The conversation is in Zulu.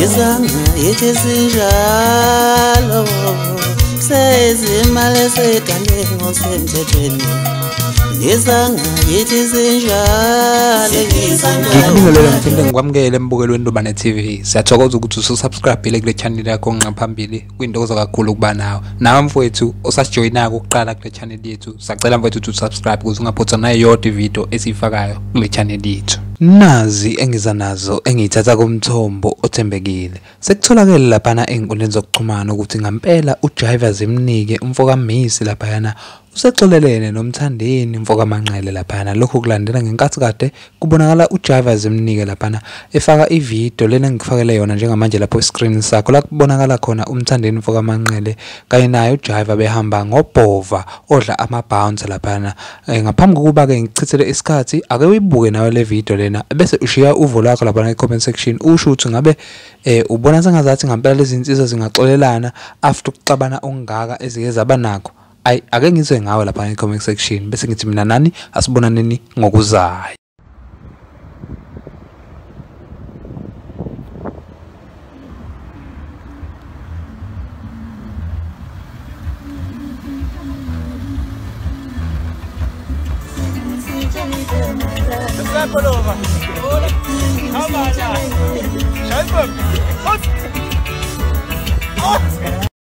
Izangayithi sinjalo sezimali esedale ngosemthethweni. Izangayithi sinjalo. Ngikubingelela ngiphinde ngikwamukele embukelweni Ndubane TV. Siyathokoza ukuthi ususubscribe kule channel yakho ngqa phambili. Kuyintokozo kakhulu ukuba nawe. Nawe mfowethu osasijoyinayo ukuqala kule channel yethu. Sacela mfowethu ukuthi usubscribe ukuze ungaphothwa nayodwa ivideo esiyifakayo kule channel yethu. Nazi engiza nazo engiyithatha kumthombo othembekile. Sekutholakele laphana ey'nkundleni zokuxhumana ukuthi ngampela uJaiva Zimnike umfokaMisi laphayana usexolelene noMthandeni mfokaManqele laphayana. Lokhu kulandela ngenkathi kade kubonakala uJaiva Zimnike laphana efaka ividiyo lena engikufakele yona njengamanje lapho escreen sakho, la kubonakala khona uMthandeni mfokaManqele kanye naye uJaiva behamba ngobhova odla ama-bounce laphana. Ngaphambi kokuba-ke ngichithele isikhathi, ake uyibuke nawe le video lena bese ushiya uvo lwakho laphana e-comment section, usho ukuthi ngabe ubona sengazathi ngampela lezi zinsizwa zingaxolelana after ukuxabana okungaka ezike zaba nakho. Ayi, ake ngizwe ngawe lapha e-comment section bese ngithi mina nani asibonaneni ngokuzayo. Come on.